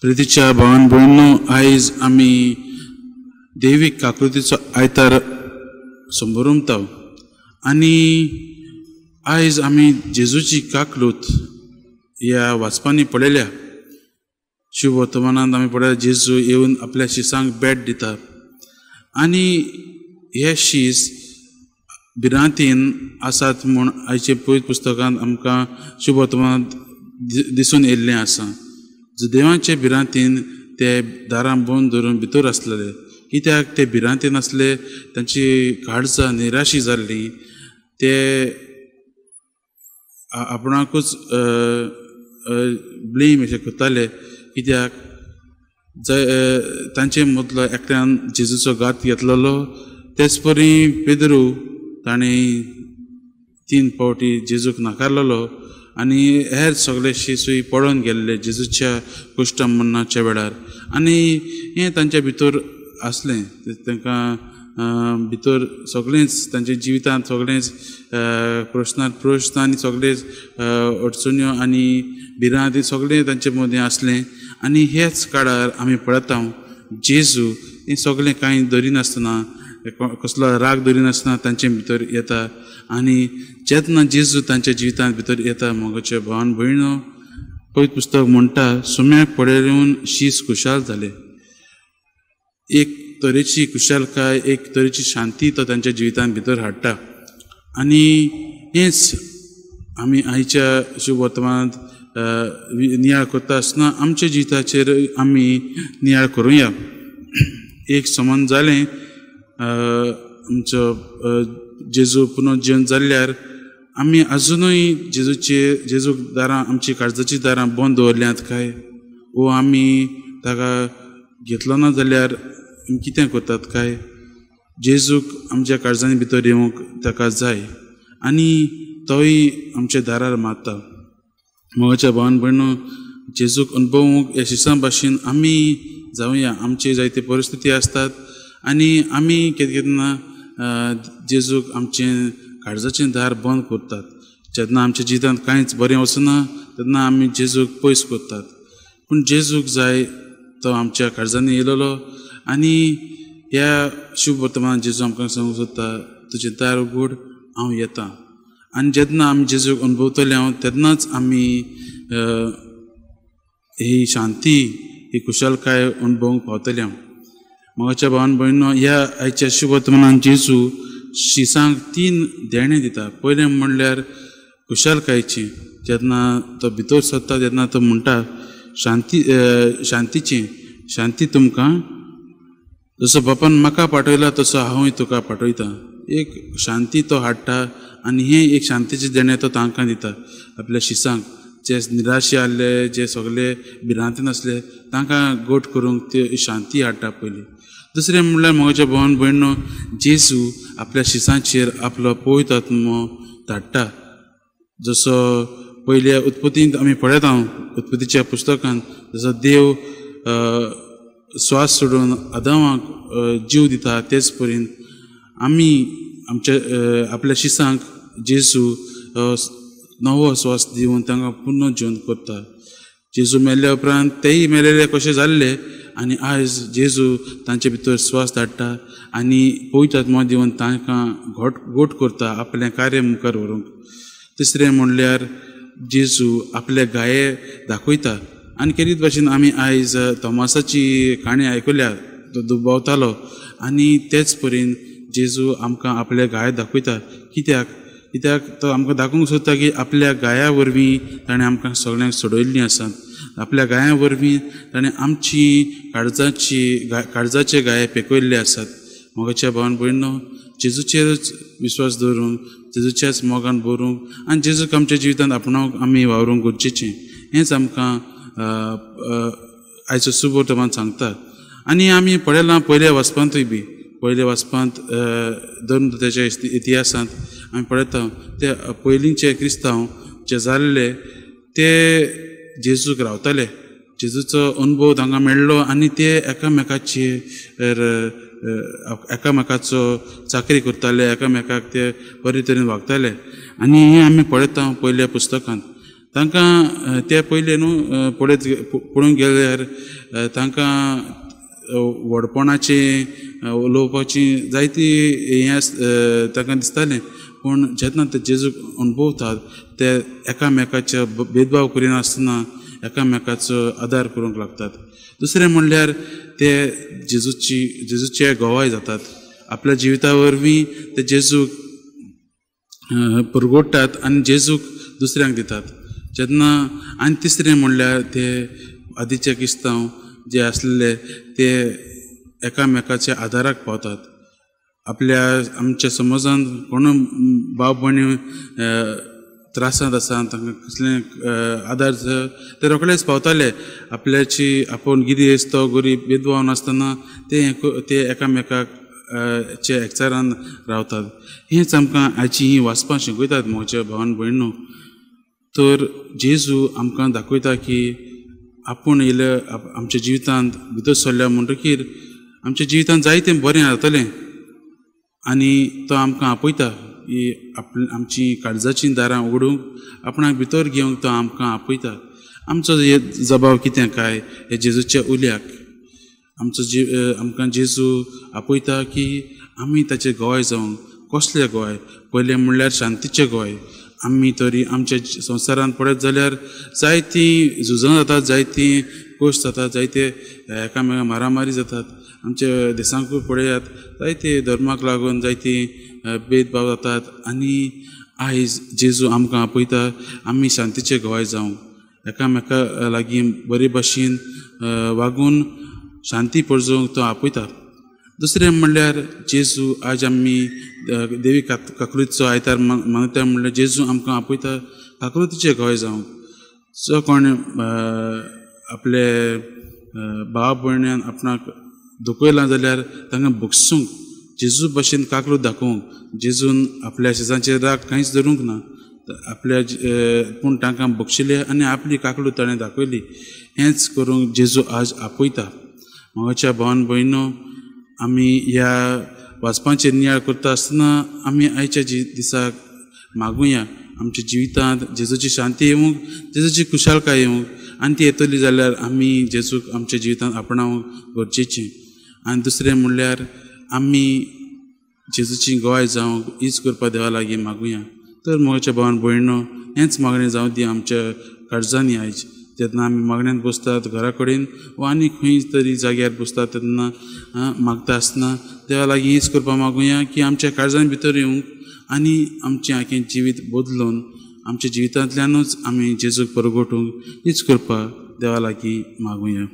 प्रितीच्या भावान भयणींनो, आयज आमी देवीक काकृतीचो आयतार संबरमता आनी आयज आमी जेजूची काकलूत ह्या वाचपांनी पळयल्या. शुभ वर्तमानांत आमी पळयल्या जेजू येवन आपल्या शिसांक भेट दिता आनी हे शीस भिरांतीन आसात म्हूण आयचे पवित्र पुस्तकांत आमकां शुभ वर्तमानांत दिसून येयल्लें आसा. जुदेवांचे भिरांतीन ते दारां बंद धरून भितर आसलेले, कित्याक ते भिरांतीन आसले, तांची काळजां निराशी जाल्ली, ते आपणाकूच ब्लेम अशें करताले, कित्याक तांचे मदलो एकल्यान जेजूचो घात घेतलेलो. तेच परी पेद्रू ताणें 3 फावटी जेजूक नाकारलेलो आनी हेर सगळे शिसूय पडोन गेल्ले जेजूच्या कुश्ट मरणाच्या वेळार. आनी हें तांच्या भितर आसलें, तांकां भितर सगळेंच तांच्या जिवितांत सगळेंच प्रश्नांत प्रश्न आनी सगळेच अडचण्यो आनी भिरांती सगळें तांचे मदीं आसलें. आनी हेच काळार आमी पळयता जेजू हें सगळें कांय धरिनासतना, कसलो राग धरिनासतना तांचे भितर येता. आनी जेन्ना जेजू तांच्या जिवितांत भितर येता, मोगाचे भावान भयणो, पवित्र पुस्तक म्हणटा, सुम्याक पळयवन शीस खुशाल जाले. एक तरेची खुशालकाय, एक तरेची शांती तो तांच्या जिवितांत भितर हाडटा. आनी हेंच आमी आयच्या शुभ वर्तमानांत नियाळ करता आसतना आमच्या जिविताचेर आमी नियाळ करुया. एक समान जालें आमचो जेजू पुनर्जीवन जाल्यार आमी आजुनूय जेजूचे जेजूक दारां, आमची काळजाची दारां बंद दवरल्यांत काय, वो आमी ताका घेतलो ना जाल्यार आमी कितें करतात काय? जेजूक आमच्या काळजांनी भितर येवंक ताका जाय आनी तोय आमच्या दारार मारता. मोगाच्या भावान भयणो, जेजूक अणभवूंक ह्या शिसां भाशेन आमी जावया. आमचे जायते परिस्थिती आसतात आनी आमी केन्ना केन्ना जेजूक आमचें काळजाचें दार बंद करतात. जेन्ना आमच्या जिवितांत कांयच बरें वचना तेन्ना आमी जेजूक पयस करतात. पूण जेजूक जाय तो आमच्या काळजांनी येयलेलो. आनी ह्या शुभ वर्तमानान जेजू आमकां सांगूंक सोदता, तुजें दार उगड, हांव येता. आनी जेन्ना आमी जेजूक अणभवतले हांव तेन्नाच आमी ही शांती, ही खुशालकाय अणभवूंक पावतले हांव. मोगाच्या भावान भयणो, ह्या आयच्या शुभ वर्तमानान जेजू शिसांक 3 देणें दिता. पयलें म्हणल्यार खुशालकायची. जेन्ना तो भितर सरता तेन्ना तो म्हणटा शांती, शांतीची, शांती तुमकां, जसो बापान म्हाका पाठयला तसो हांवूय तुका पाठयता. एक शांती तो हाडटा आनी हें एक शांतीचें देणें तो तांकां दिता आपल्या शिसांक. जे निराशे आहले, जे सगळे भिरांतीन आसले तांकां गोट करूंक ते शांती हाडटा पयलीं. दुसरें म्हणल्यार मोगाच्या भावान भयणो, जेजू आपल्या शिसांचेर आपलो पवित्र आत्मो धाडटा. जसो पयल्या उत्पत्तींत आमी पळयता, उत्पत्तीच्या पुस्तकांत जसो देव स्वास सोडून आदामाक जीव दिता, तेच परीन आमी आमच्या आपल्या शिसांक जेजू नवो स्वास दिवन तांकां पुर्ण जीवन करता. जेजू मेल्ल्या उपरांत तेय मेलेले कशे जाल्ले आनी आयज जेजू तांचे भितर स्वास धाडटा आनी पवित्र आत्मो दिवन तांकां घट गोट करता आपलें कार्य मुखार व्हरूंक. तिसरें म्हणल्यार जेजू आपले गाये दाखयता. आनी केरीत भाशेन आमी आयज तोमासाची काणी आयकल्या, तो दुबावतालो आनी तेच परीन जेजू आमकां आपले गाये दाखयता. कित्याक? कित्याक तो आमकां दाखोवंक सोदता की आपल्या गाया वरवीं ताणें आमकां सगळ्यांक सोडयल्लीं आसात. आपल्या गाया वरवीं ताणें आमची काळजाची काळजाचे गाये पेकयल्ले आसात. मोगाच्या भावान भयणो, जेजूचेरच विश्वास दवरूंक, जेजूच्याच मोगान भरूंक आनी जेजूक आमच्या जिवितांत आपणावंक आमी वावरूंक गरजेचें. हेंच आमकां आयचो शुभ वर्तमान सांगता. आनी आमी पळयलां पयल्या वाचपांतूय बी, पयल्या वाचपांत धर्मदूताच्या इतिहासांत आमी पळयता ते पयलींचे क्रिस्तांव जे जाल्ले ते जेजूक रावताले. जेजूचो अनुभव तांकां मेळ्ळो आनी ते एकामेकाचेर एकामेकाचो चाकरी करताले, एकामेकाक ते बरे तरेन वागताले. आनी हें आमी पळयता पयल्या पुस्तकांत. तांकां ते पयलें न्हू पळयत पळोवंक गेल्यार तांकां व्हडपणाचें उलोवपाची जायती हें तांकां दिसतालें. पूण जेन्ना ते जेजूक अणभवतात ते एकामेकाचे भेदभाव करिनासतना एकामेकाचो आदार करूंक लागतात. दुसरें म्हणल्यार ते जेजूचे गवाय जातात. आपल्या जिविता वरवीं ते जेजूक परगोडटात आनी जेजूक दुसऱ्यांक दितात. जेन्ना आनी तिसरें म्हणल्यार ते आदीचे क्रिस्तांव जे आसलेले ते एकामेकाच्या आदाराक पावतात. आपल्या आमच्या समाजांत कोण भाव भयणी त्रासांत आसा तांकां कसलें आदार ते रोखडेच पावताले. आपल्याची आपूण गिरेस्त तो गरीब भेदभाव नासतना ते एकामेकाक चे एकचारान रावतात. हेंच आमकां आयची ही वाचपां शिकयतात म्हज्या भावान भयणो. तर जेजू आमकां दाखयता की आपूण येयले आमच्या जिवितांत भितर सरल्या म्हणटकीर आमच्या जिवितांत जायतें बरें जातलें. आनी तो आमकां आपयता की आमची काळजाचीं दारां उगडूंक आपणाक भितर घेवंक तो आमकां आपयता. आमचो हे जबाव कितें काय हे जेजूच्या उल्याक आमचो आमकां जेजू आपयता की आमी ताचे गोवाय जावंक. कसले गोवाय? पयलें म्हणल्यार शांतीचे गोवाय. आमी तरी आमच्या संवसारांत पळयत जाल्यार जायतीं झुजां जातात, जायतीं कोश जातात, जायते एकामेका मारामारी जातात. आमच्या देशांकूय पळयात जायते धर्माक लागून जायतीं भेदभाव जातात. आनी आयज जेजू आमकां आपयता आमी शांतीचे गवाय जावंक, एकामेका लागीं बरे भाशेन वागून शांती परजोवंक तो आपयता. दुसरें म्हणल्यार जेजू आज आमी देवी काकलुतीचो आयतार मनयता म्हणल्यार जेजू आमकां आपयता काकलुतीचे गवाय जावंक. जो कोण आपले भाव भयण्यान आपणाक दुखयलां जाल्यार तांकां भोगसूंक जेजू भाशेन काकलूत दाखोवंक. जेजून आपल्या शेजांचेर राग कांयच धरूंक ना आपल्या, पूण तांकां बक्षिलें आनी आपली काकलूत ताणें दाखयली. हेंच करूंक जेजू आज आपयता. म्हज्या भावान भयणो, आमी ह्या वाचपाचेर नियाळ करता आसतना आमी आयच्या दिसाक मागुया आमच्या जिवितांत जेजूची शांती येवंक, जेजूची खुशालकाय येवंक. आनी ती येतली जाल्यार आमी जेजूक आमच्या जिवितांत आपणावंक गरजेचें. आनी दुसरें म्हणल्यार आमी जेजूची गवाय जावंक हीच करपा देवा लागीं मागुया. तर म्हज्या भावान भयणो, हेंच मागणें जावं दी आमच्या काळजांनी आयज. जेन्ना आमी मागण्यांत बसतात घरा कडेन वा आनी खंय तरी जाग्यार बसतात तेन्ना मागता आसतना देवा लागीं हीच करपा मागुया की आमच्या काळजान भितर येवंक आनी आमचें आखें जिवीत बदलून आमच्या जिवितांतल्यानूच आमी जेजूक परगटूंक हीच करपा देवा लागीं मागुया.